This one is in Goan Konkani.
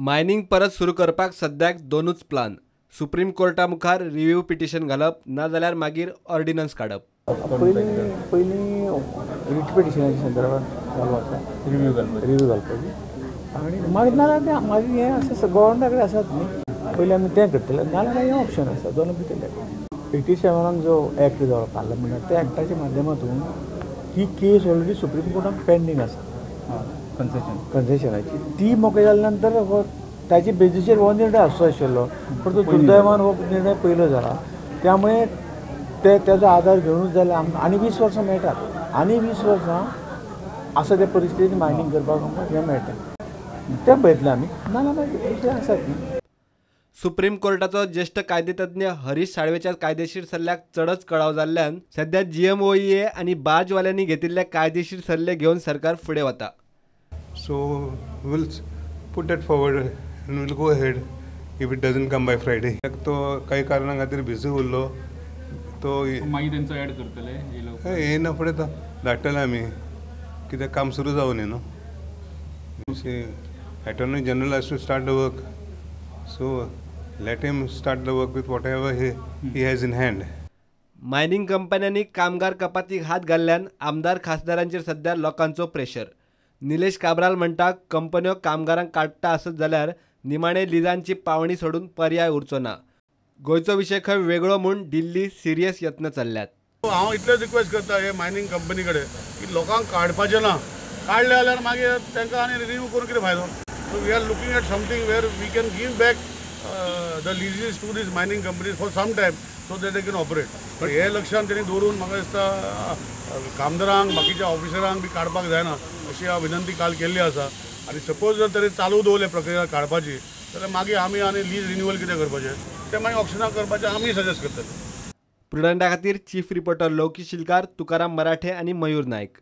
मायनिंग परत सुरू करपाक सद्याक दोनूच प्लान, सुप्रीम कोर्टा मुखार रिव्यू पिटिशन घालप ना जाल्यार मागीर ऑर्डिनन्स काडप. पयलीं रिट पिटिशनाच्या संदर्भात चालू आसा, रिव्यू घालपाची आनी मागीर नाजाल्यार मागीर हें आसा गव्हर्मेंटा कडेन आसात न्ही, पयलीं आमी तें करतले नाजाल्यार हें ऑप्शन आसा दोनूय भितरले. 87 जो एक्ट जालो पार्लमेंटान त्या एक्टाच्या माध्यमातून ही केस ऑलरेडी सुप्रीम कोर्टान पेंडींग आसा कन्सेशनाची. ती मोकळी जाल्या नंतर ताचे बेजीचेर हो निर्णय आसचो आशिल्लो, पण तो दुर्दैवान हो निर्णय पयलो जाला. त्यामुळे ते ताजो आदार घेवनूच जाल्यार आमकां आनी 20 वर्सां मेळटात, आनी 20 वर्सां आसा त्या परिस्थितीन मायनींग करपाक आमकां हें मेळटा, तें पळयतलें आमी, नाजाल्यार मागीर दुसरें आसात न्ही. सुप्रीम कोर्टाचो ज्येष्ठ कायदेतज्ञ हरीश साळवेच्या कायदेशीर सल्ल्याक चडच कळाव जाल्ल्यान सध्या GMOEA आनी बाजवाल्यांनी घेतिल्ले कायदेशीर सल्ले घेवन सरकार फुडें वता. So we'll put that forward and we'll go ahead if it doesn't come by Friday. तो काही कारणां खातीर बिझी उरलो, तो मागीर तेंचो ऍड करतले येना फुडें तो धाडटले आमी, कित्याक काम सुरू जावं न्ही न्हू. Attorney General has to start the work, so let him start the work with whatever he has in hand. Mining कंपन्यांनी कामगार कपातीक हात घाल्ल्यान आमदार खासदारांचेर सध्या लोकांचो प्रेशर. निलेश काब्राल म्हणटा कंपन्यो कामगारांक काडटा आसत जाल्यार निमाणे लिजांची पावणी सोडून पर्याय उरचो ना. गोंयचो विशय खंय वेगळो म्हूण दिल्ली सिरियस यत्न चल्ल्यात. हांव इतलेंच रिक्वेस्ट करता हे मायनींग कंपनी कडेन की लोकांक काडपाचें ना, काडले जाल्यार मागीर तांकां आनी रिन्यू करून कितें फायदो. So we are looking at something where we can give back the leases to these mining companies for some time so that they can operate. But हे लक्षान तेणी दवरून म्हाका दिसता कामदारांक बाकीच्या ऑफिसरांक बी काडपाक जायना अशी हांव विनंती काल केल्ली आसा. आनी सपोज जर तरी चालू दवरले प्रक्रिया काडपाची जाल्यार मागीर आमी आनी लीज रिन्युअल कितें करपाचें तें मागीर ऑप्शनां करपाचें आमी सजेस्ट करतले. प्रुडंटा खातीर चीफ रिपोर्टर लौकी शिलकार, तुकाराम मराठे आनी मयूर नायक.